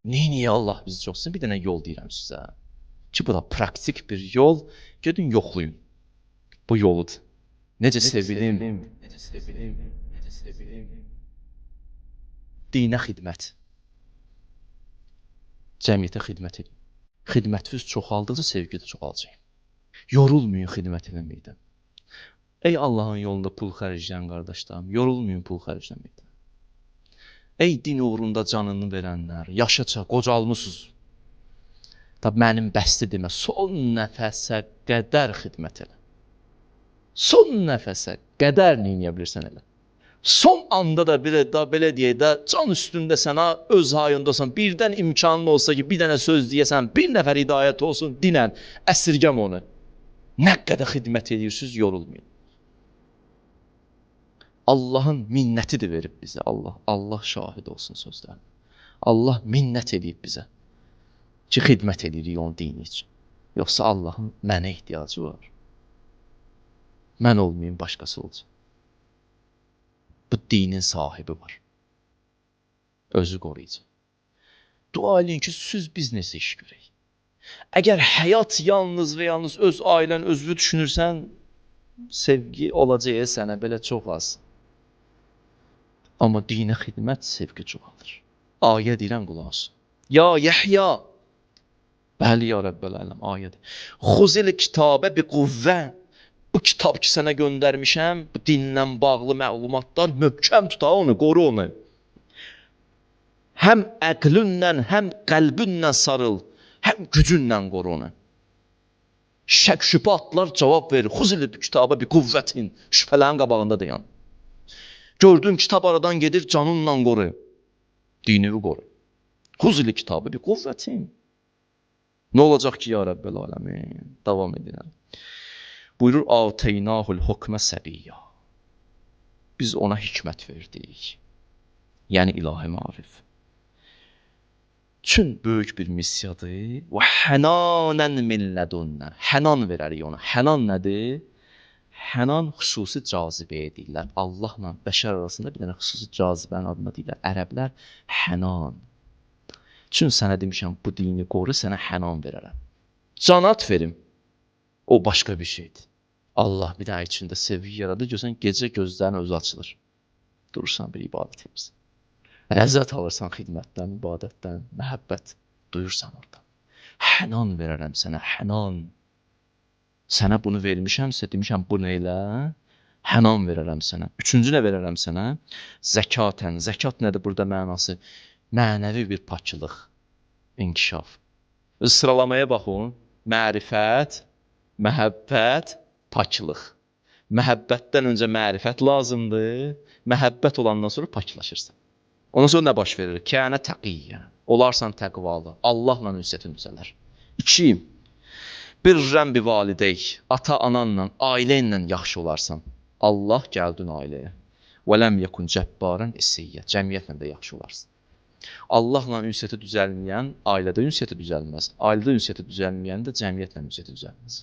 Neyniyə Allah bizi çox sevir? Bir dənə yol deyirəm sizə. Ki, bu da praktik bir yol. Gedin, yoxlayın. Bu yoludur. Necə sevilim? Necə sevilim? Necə sevilim? Dinə xidmət. Cəmiyyətə xidmət edin. Xidmətiniz çoxaldıqca sevgi də çoxalacaq. Yorulmayın xidmət eləməkdən. Ey Allahın yolunda pul xərcləyən qardaşlarım, yorulmayın pul xərcləməkdən. Ey din uğrunda canını verənlər, yaşaça, qocalmısınız. Da mənim bəsdir demə, son nəfəsə qədər xidmət elə. Son nəfəsə qədər nə edə bilirsən elə. Son anda da belə, da belə deyək də, can üstündə sənə öz hayındasan, birdən imkanın olsa ki, bir dənə söz deyəsən, bir nəfər hidayət olsun, dinən, əsirgəm onu. Nə qədər xidmət edirsiniz, yorulmayın. Allahın minnətidir verib bizə. Allah, Allah şahid olsun sözlərinə. Allah minnət edib bizə ki, xidmət edirik onun dini üçün. Yoxsa Allahın mənə ehtiyacı var. Mən olmayayım, başqası olacaq. Bu dinin sahibi var. Özü qoruyacaq. Dua eləyin ki, siz biznesə iş görək. Əgər həyat yalnız və yalnız öz ailən, özünü düşünürsən, sevgi olacaq sənə belə çox az. Amma dinə xidmət sevgi çoxalır. Ayə deyirəm qulaq as. Ya Yəhya. Bəli ya Rəbbəl ələm, ayədir. Xuzil kitabə bi quvvə. Bu kitab ki sənə göndərmişəm, bu dinlə bağlı məlumatlar möhkəm tuta onu, qoru onu. Həm əqlinlə, həm qəlbinlə sarıl, həm gücünlə qoru onu. Şək şübhə atlar cavab verir. Xuzil kitabə bi quvvətin. Şübhələrin qabağında dayan. Gördün kitab aradan gedir, canınla qoru. Dinini qoru. Xuzil kitabı bi quvvətin. Nə olacaq ki, ya Rəbbəl aləmin? Davam edirəm. Buyurur, Ateynahul hukmə səbiyya. Biz ona hikmət verdik. Yəni ilahi maarif. Çün böyük bir missiyadır. Və hənanən min lədunnə. Hənan verərik ona. Hənan nədir? Hənan xüsusi cazibəyə deyirlər. Allahla bəşər arasında bir dənə xüsusi cazibənin adına deyirlər. Ərəblər hənan. Çün sənə demişəm, bu dini qoru, sənə hənan verərəm. Canat verim. O başqa bir şeydir. Allah bir dənə içində sevgi yaradır. Görsən, gecə gözlərin özü açılır. Durursan, bir ibadət edirsən. Ləzzət alırsan xidmətdən, ibadətdən, məhəbbət duyursan oradan. Hənan verərəm sənə, hənan. Sənə bunu vermişəmsə, demişəm, bunu elə, hənan verərəm sənə. Üçüncü nə verərəm sənə? Zəkatən. Zəkat nədir burada mənası? Mənəvi bir paklıq, inkişaf. Sıralamaya baxın. Mərifət, məhəbbət, paklıq. Məhəbbətdən öncə mərifət lazımdır. Məhəbbət olandan sonra paklaşırsan. Ondan sonra nə baş verir? Kənə təqiyyə. Olarsan təqvalı. Allahla ünsiyyətin düzələr. İki, birrən bi valideyk. Ata ananla, ailə ilə yaxşı olarsan. Allah gəldin ailəyə. Və ləm yekun cəbbarən isiyyə. Cəmiyyətlə də yaxşı olarsan. Allahla ünsiyyəti düzəlməyən ailədə ünsiyyəti düzəlməz. Ailədə ünsiyyəti düzəlməyən də cəmiyyətlə ünsiyyəti düzəlməz.